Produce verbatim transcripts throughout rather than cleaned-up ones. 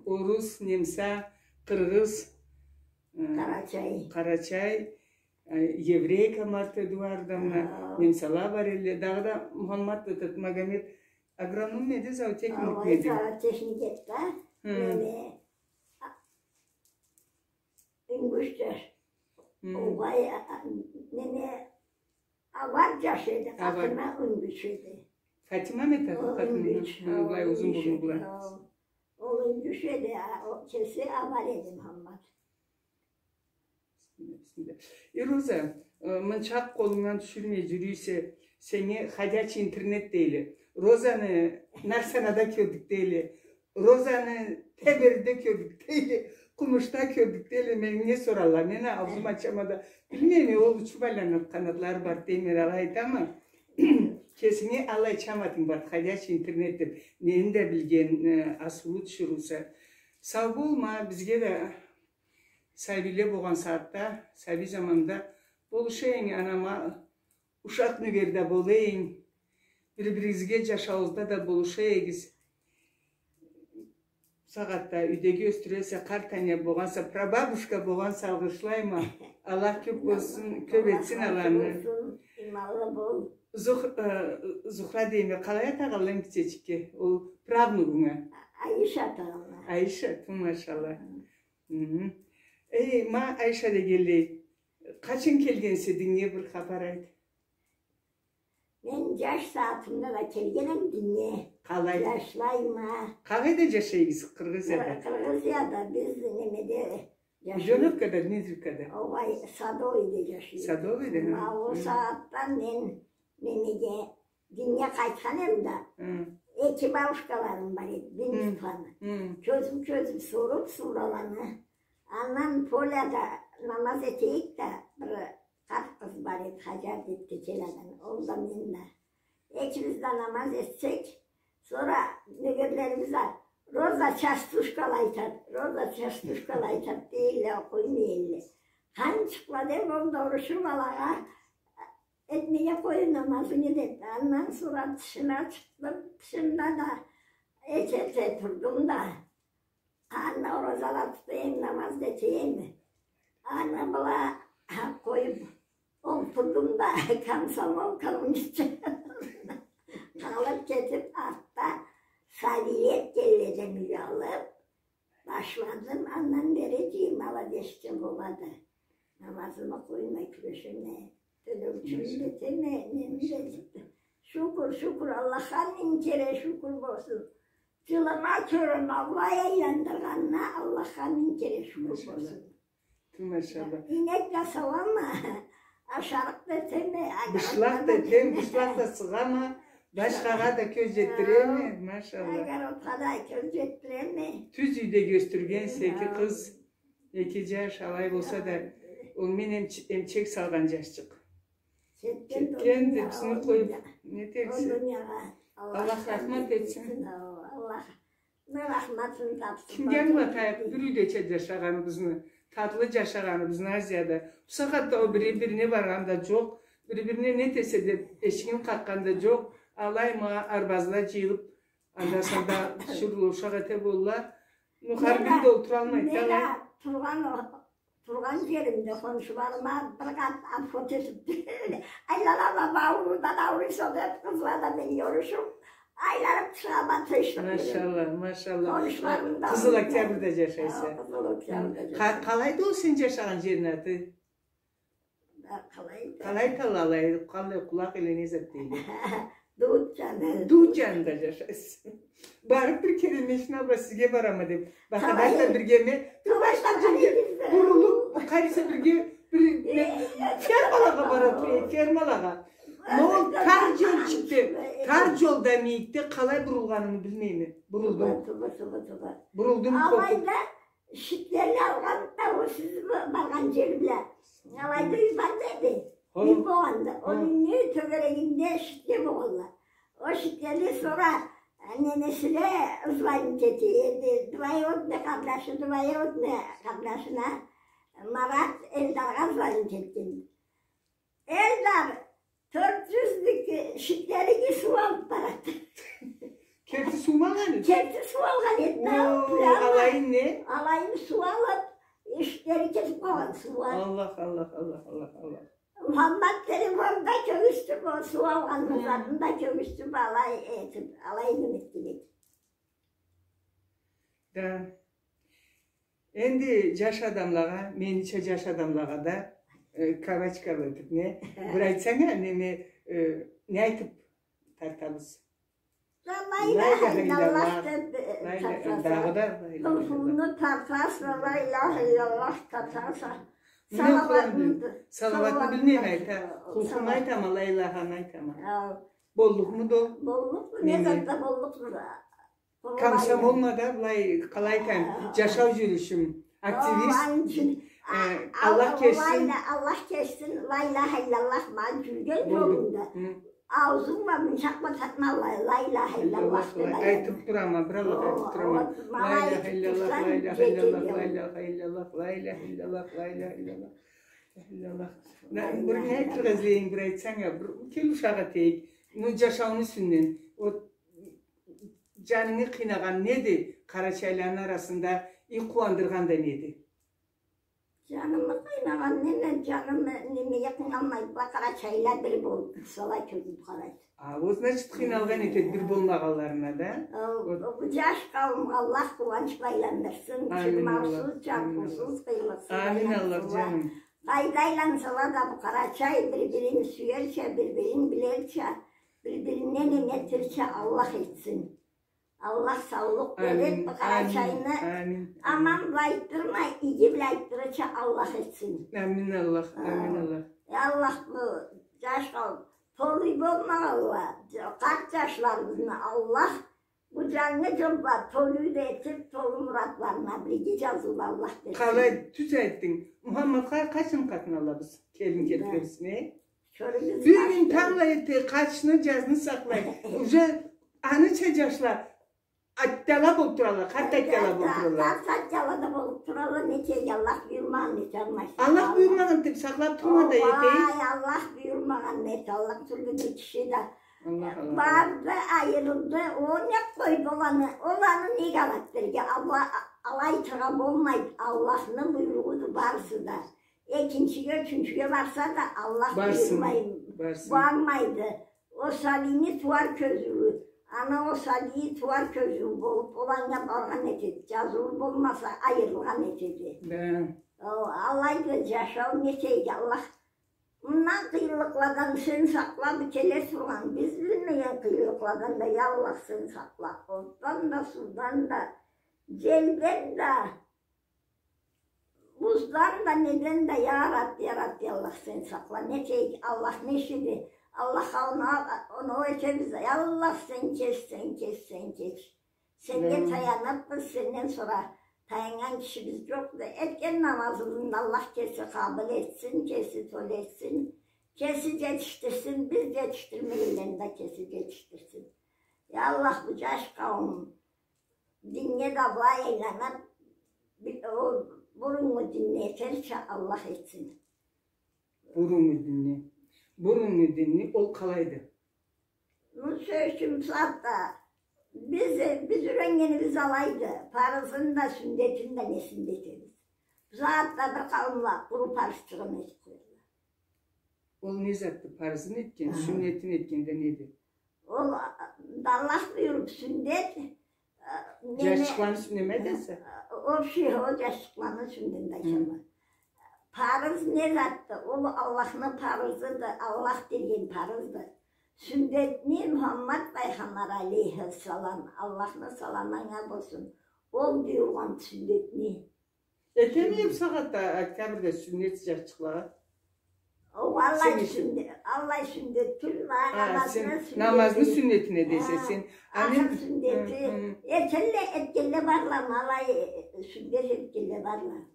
Орус, немса, къыргъыз, э, къарачай. Къарачай, э, еврейка Марта Эдуардовна, немсала бар элле. Дагъыда Мухаммад, этот, Магомед, агроном эди, зоотехник эди? Зоотехник эди да. Неме, а, ингушча. Огъай, а, а, неме, Авар жаш эди, Авар. Фатима Унгуч эди. Фатима ма эди къатыны? Унгуч, ха, былай узун бурну бла. Ол Унгуч эди, а, ол кеси Авар эди, Мухаммад. Бисмилля, бисмилля. Э, Роза, э, мынчакъ къолунгдан тюшюрмей жюрюйсе, сеннге ходячий интернет дейле. Розаны Нарсанада кёрдюк дейле. Розаны Теберде кёрдюк дейле, Къумушда кёрдюк дейле, мени не соралла? Мен а ауузум ачама да, билмейме, ол учуб айланнганланы къанатлары бар дейме, алай айтама. Кесинге аллай чам атынг бар, ходячий интернет деб, нени да билген, э, асыулу тиширыуса. Сау бол, ма бизге да сабийле болгъан сагъатда, сабий заманда болуша эдинг анама, ушакъ нёгер да бола эдинг, бир-биригизге жашауугъузда да болуша эдигиз. Бусагъатда юйдеги ёсдюресе, къарт аня болгъанса, прабабушка болгъанса, алгъышлайма. Аллах кёб болсун, кёб этсин аланы. Иманлы бол. Зух-, э, Зухра дейме, къалай атагъанла эм гитчечикге? Ол правнугунга. Айыш атагъанла. Айыш, ту, машалла. Хы. Эй, ма Айша дегенлей, къачан келгенсе диннге, бир хапар айт. Мен жаш сагъатымда да келгенме диннге. Къалай? Жашлайма. Къалайда жашайсыз? Къыргъызияда? Къыр-, Къыргъызияда биз немеде жашайбыз. Жоноккада, Дмитриевкада? Огъай, Садовыйде жашайбыз. Садовыйде, хы. Ма ол сагъатда мен немеге, диннге къайтхан эм да, хы, эки бабушкаларым бар эди, дин тутхан. Хы. Кёзюм-кёзюм соруб, сораланы. Андан поляда намаз этейик да, бир къарт къыз бар эди, Хаджар деб, текеладан, ол да, мен да. Экибиз да намаз этсек, сора нёгерлерибиз да, «Роза частушкала айтад, Роза частушкала айтад» дейле, окъуймай элле. Къанчыкъла деб, ол да урушуб алагъа, «Этмей къой намазынгы» деб. Андан сора тышына чыкъдым, тышында да эте-эте турдум да. Аны ораза да тута эм, намаз да эте эм. Аны былай къоюб олтурдум да, комсомолкамы ичинде къалыб кетиб, артда сабийле келгенлей алыб башладым. Андан бери жыйырма беш жыл болады. Намазымы къоймай кюрешеме. Тёлеучюмю да этеме, неми да этеме. Шукур, шукур, Аллахха минг кере шукур болсун. Жылыма, кёреме, Аллах айландыргъанына Аллахха минг кере шукур болсун. Машалла. Ту, машалла. Ийнек да сауама, ашарыкъ да этеме, бышлакъ да этеме, бышлакъ да сыгъама, башхагъа да кёз жетдиреме, машалла. Огородха да кёз жетдиреме. Тюз юйде ёсдюргенсе эки къыз. Эки жаш, алай болса да, ол мен эмч-, эмчек салгъан жашчыкъ. Кетген да, бизни къоюб, не этериксе. Аллах рахмат этсин. Аллах рахматын тапсын. Кимге ангылатайыкъ бир юйдеча жашагъаныбызны, татлы жашагъаныбызны Азияда? Бусагъатда ол бири бирине баргъан да жокъ, бири бирине не этесе деб эшигин къакъгъан да жокъ. Алай ма арбазла жыйылыб, анда-санда тиширыула, ушакъ эте болалла. Ну, хар бири да олтуралмайды да. Мен а тургъан, тургъан жеримде хоншуларыма бир къат обход этиб, айланама, ауруудан ауруйса деб, къызла да мен ёрюшюб, айланыб чыгъама, тынчлыкъ менен. Машалла, машалла. Хоншуларым да. Къызыл Октябрьда жашайса. Хы, Къызыл Октябрьда жашайма. Къа-, къалайды ол сен жашагъан жерни аты? Да, къалай да. Къалай айталла, къалай, къулакъ иле не зат дейди? Дуу жанында. Дуу жанында жашайсыз. Барыб бир кере, мен шуну бла сизге барама деб. Бахадар да биргеме. Бир башдан бирге бурулуб, къарайса бирге, бир, э, фермалагъа бара тура, фермалагъа. Но ол тар жолчукъда, тар жолда, мийикде къалай бурулгъанымы билмейме. Бурулдум. Туба, туба, туба, туба. Бурулдум, къоркъуб. Алайда Шитлени алгъан да, ол сиз ба-, баргъан жер бла. Алайда юй бар да эди. Хо. Юй болгъанда, ол юйню тёгерегинде шитле болгъанла. Ол шитлени сора, э, ненесине звонить эте эди. Двоюродный къардашы, двоюродный къардашына, Марат Эльдаргъа звонить этген. Эльдар, тёрт жюзлюк шитлеринги суу алыб барады. Керти суу алгъан эди. Керти суу алгъан эди да, О, плязма. Алайын не? Алайын суу алып, эшиклери кетип къалгъан суугъа. Аллах, Аллах, Аллах, Аллах, Аллах. Мухаммад телефонда кёргюзтюп, ол суу алгъан затын да кёргюзтюп, алай этип, алай неме этген эди. Да. Энди джаш адамлагъа, менича джаш адамлагъа да, э, кавычкала этип, не? Бир айтсанг а, неме, э, не айтып тартабыз? Да ла иляха илляллах деп, э, тартаса. Дагъыда ла иляха илляллах. Рухунгу тартаса, ла иляха илляллах тартаса. Муну Къуран бил-, салаватны билмейме, айта. Рухунгу айтама, ла иляханы айтама. Боллукъмуду? Боллукъду, не затда боллукъду да. Комсомолма да, былай, къалай айтайым, джашау джюрюшюм, активист. Э, Аллах кечсин. Аллах кечсин, ла иляха илляллах, ма джюрген джолумда. Аузум бла мынчакъ бла тартма, ла иляха илляллах деп айтып турама, бир Аллах айтып турама. Ла иляха илляллах, ла иляха илляллах, ла иляха илляллах, ла иляха илляллах, ла иляха илляллах. Бир не айтыргъа излейим, бир айтсанг а, бир кел ушакъ этейик. Ну, джашауну юсюнден. Вот, Джанынгы къыйнагъан неди? Къарачайланы арасында и къууандыргъан да неди? Джанымы къыйнагъан неме, джаным немеге къыйналмайды, бла къарачайла бир болуп турсала, кёрюп къарайды. А, ол, значит, къыйналгъан этеди бир болмагъанларына да. Ол, ол джаш къауумгъа Аллах къууанч байландырсын, чырмаусуз, чарпыусуз, къыйынлыкъсыз айлансынла. Амин, Аллах, джаным. Къайда айлансала да, бу Къарачай бир-бирин сюерча, бир-бирин билерча, бир-бирине неме этерча Аллах этсин. Аллах саулукъ берип, бу Къарачайны аман бла айтдырмай, иги бла айтдырырча Аллах этсин. Амин, Аллах, амин, Аллах. Я Аллах, бу джаш къауум толу болмагъанла, къарт джашларыбызны Аллах бу джангы джылда толу да этип, толу муратларына бирге джазыула Аллах берсин. Къалай, тюз айтдынг. Мухаммадха къачан къатын алабыз? Келин келтиребиз, не? Бюгюн тангла эрте къачны, джазны сакълай. Уже аныча джашла атяла болуп турала, къарт атяла болуп турала. Къарт атяла да болуп турала, не этейик, Аллах буюрмагъан, не эталмайса. Аллах буюрмагъан деп сакълап турма да этейик. Ой, Аллах буюрмагъан, не эталлыкъ тюлдю бир киши да. Аллах, Аллах. Барды, айырылды, ол не къойду оланы, оланы не къалат бирге? Аллах, алай айтыргъа болмайды, Аллахны буйругъуду барысы да. Экинчиге, ючюнчюге барса да, Аллах буюрмай бармайды. Ол сабийни тууар кёзюую, ана ол сабийи тууар кёзюую болуп, ол анга баргъан этеди. Джазыулу болмаса, айырылгъан этеди. Да. Ол алайды джашау, не этейик, Аллах. Мындан къыйынлыкъладан сен сакъла, бу келе тургъан, биз билмеген къыйынлыкъладан да, я Аллах, сен сакъла. Отдан да, суудан да, джелден да. Буздан да, неден да, я Рабби, я Рабби, Аллах, сен сакъла. Не этейик, Аллах не ишиди? Аллахха оноу, оноу этебиз. Я Аллах, сен кеч, сен кеч, сен кеч. Сеннге таяныбыз, сенден сора таяннган кишибиз джокъду. Этген намазыбызны Аллах кеси къабыл этсин, кеси толу этсин, кеси джетишдирсин, биз джетишдирмегенлени да кеси джетишдирсин. Я Аллах, бу джаш къауум диннге да былай айланып, бу-, о, буруннгу динни этерча Аллах этсин. Буруннгу динни. Буруннгу динни ол къалайды? Ну, сёз ючюн, бусагъатда биз, биз юреннгенибиз алайды. Парызын да, сюннетин да, несин да этебиз. Бусагъатда бир къауумла къуру парызчыгъын этип къоядыла. Ол не затды? Парызын этген, сюннетин этгенде неди? Ол, а, да Аллах буюруп, сюннет, а, неме, джашчыкъланы сюннетин этесе? А, общий, ол джашчыкъланы сюннетин да айтама. Парыз не затды? Ол Аллахны парызыды, Аллах берген парызды. Сюннетни Мухаммад пайгъамбар алейхиссалам, Аллахны саламы анга болсун, ол буюргъан сюннетни. Этеми бусагъатда октябрда сюннет джашчыкълагъа? О, аллай сюннет, аллай сюннет тюл, ма, намазны сюннетин этесе сен. Ахыр сюннети. Этелле, этгенле барла, ма алай, э, сюннет этгенле барла.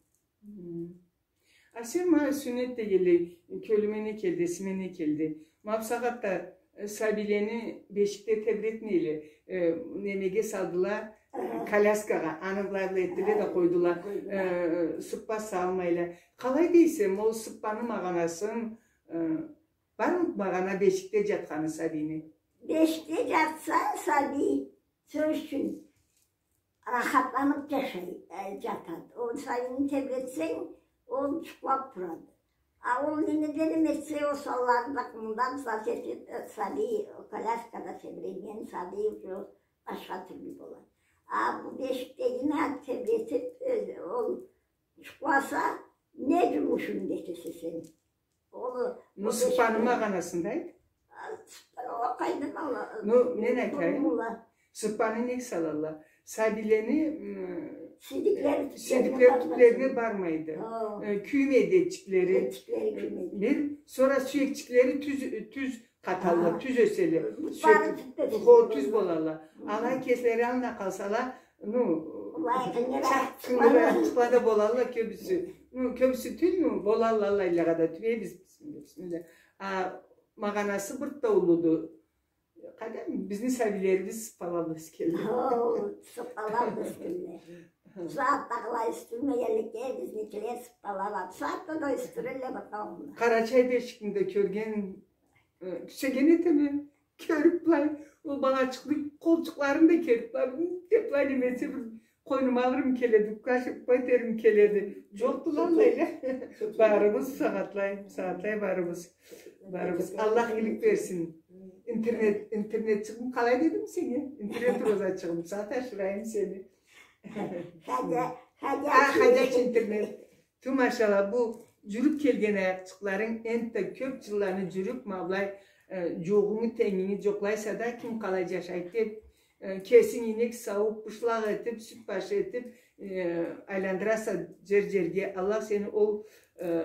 А сен ма сюннет дегенлей, кёлюме не келди, эсиме не келди? Ма бусагъатда Э, сабийлени бешикде тебретмейле, э, немеге салдыла, э, коляскагъа, аны былай-былай этдиле да къойдула, э, сыппа салмайла. Къалай дейсе, ол сыппаны магъанасын, э, бармы магъана бешикде джатханы сабийни? Бешикде джатса сабий, Сёз ючюн, рахатланыб джашай, э, джатады. Ол сабийни тебретсенг, ол джукълаб турады. А ол не, не дерим этсе, ол санларын да къымылдатыб, зат этиб, э, сабий, ол коляскада тебрейген сабий уже башха тюрлю болады. А бу бешикдегини тебретиб, э, ол джукъласа, не джумушунгу да этесе сен. Ол, ну, ол сыппаны бешикде магъанасын да айт. А, сыппаны ол къайдан ала? Ну, мен айтайым. Формула. Сыппаны нек салалла? Сабийлени, м, сийдиклери, э, тюблерине бармайды. Сийдиклери тюблерине бармайды. О. Э, кюймейди этчиклери. Этчиклери кюймейди. Бир, сора сюекчиклери тюз, тюз къаталла, тюз ёселе. Бары тюз болалла. Алай кеслери аллына къалсала, ну, чакъ тынгыракъчыкъла да болалла кёбюсю. Ну, кёбюсю тюл, ну, болалла алайлагъа да, тюбейбиз биз. Бисмилля. А магъанасы бир да уллуду. Къайдам, бизни сабийлерибиз сыппалаб ёсгенле. О, сыппалаб ёсгенле. Бусагъатдагъыла ёсдюрмегенликге, бизникиле сыппалаб. Бусагъатда да ёсдюрелле бир къауумла. Къарачай бешикни да кёрген, э, кючеген этеме. Кёрюб былай, ол балачыкъны къолчукъларын да кёрюб былай, м, деб былай немесе бир къойнума алырым келеди, къошуб этерим келеди. Джокъдула алайла. Барыбыз сагъатлай, сагъатлай барыбыз. Барыбыз. Аллах игилик берсин. Интернет, интернетчигим къалай дедим сеннге? Интернет розачыгъым, сагъат ашырайым сени. Хадя, хадя. А, хадя интернет. Ту, машалла, бу джюрюб келген аякъчыкъларынг энтда кёб джылланы джюрюб, ма былай, э, джууугъунгу, тенгинги джокълайса да, ким къалай джашайды деб, э, кесинг ийнек саууб, бышлакъ этиб, сют башы этиб, э, айландыраса джер-джерге. Аллах сени ол, э,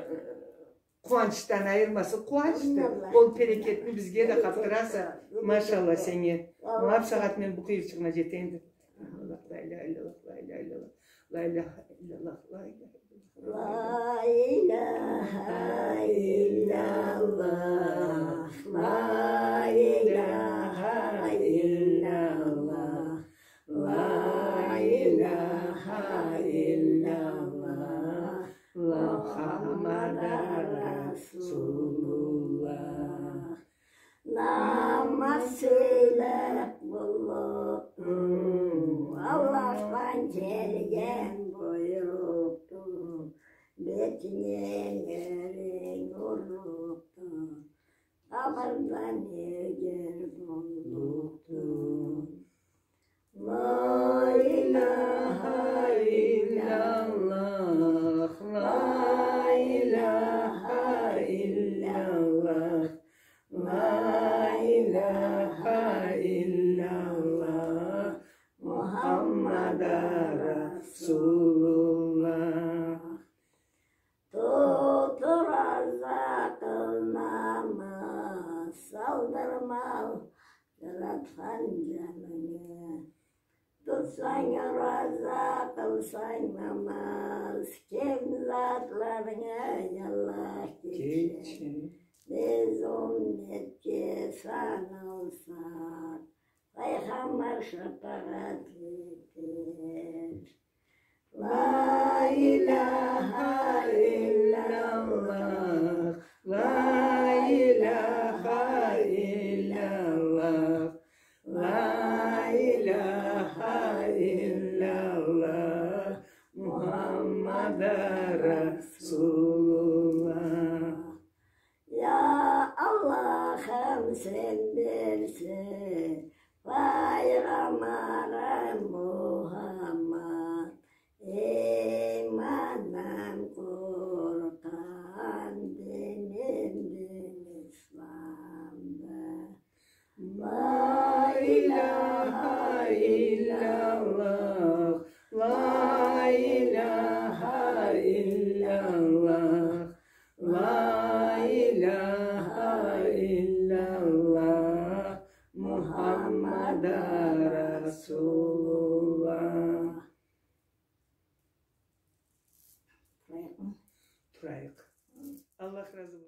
къууанчдан айырмасын, къууанчды. Амин, Аллах. Ол берекетни бизге да къатдыраса, машалла сеннге. Ма бусагъат мен бу къыйырчыгъына джетейим деб. Ла иляха илляллах, ла иляха илляллах, ла иляха илляллах, ла иляха илляллах. Ла иляха илляллах, ла иляха илляллах, ла иляха илляллах, Мухаммад Расулуллах. Намаз сёйлеб боллукъду, Аллахдан келген буйрукъду. Бетинге неринг урлукъду, къабырдан эгер боллукъду. Ла иляха илляллах, ла иляха илляллах, ла иляха илляллах, Мухаммад Расулуллах. Тутуп ораза къыл, намаз салдырма ал Жаратхан джанынгы. Тутсанг ораза, къылсанг намаз, кем затларынгы Аллах кечер. Биз умметге саналсакъ, Пайгъамбар шапагъат этер. Ла иляха илляллах, ла иляха илляллах, ла иляха илляллах, Мухаммад Расулуллах. Я Аллахым, сен берсе Пайгъамбарым Мухаммад, имандан къоркъгъан диним дин исламды. Ла иляха илляллах, ла иляха илляллах, ла иляха илляллах, Мухаммад Расулуллах. Турайыкъ. Аллах разы болсун.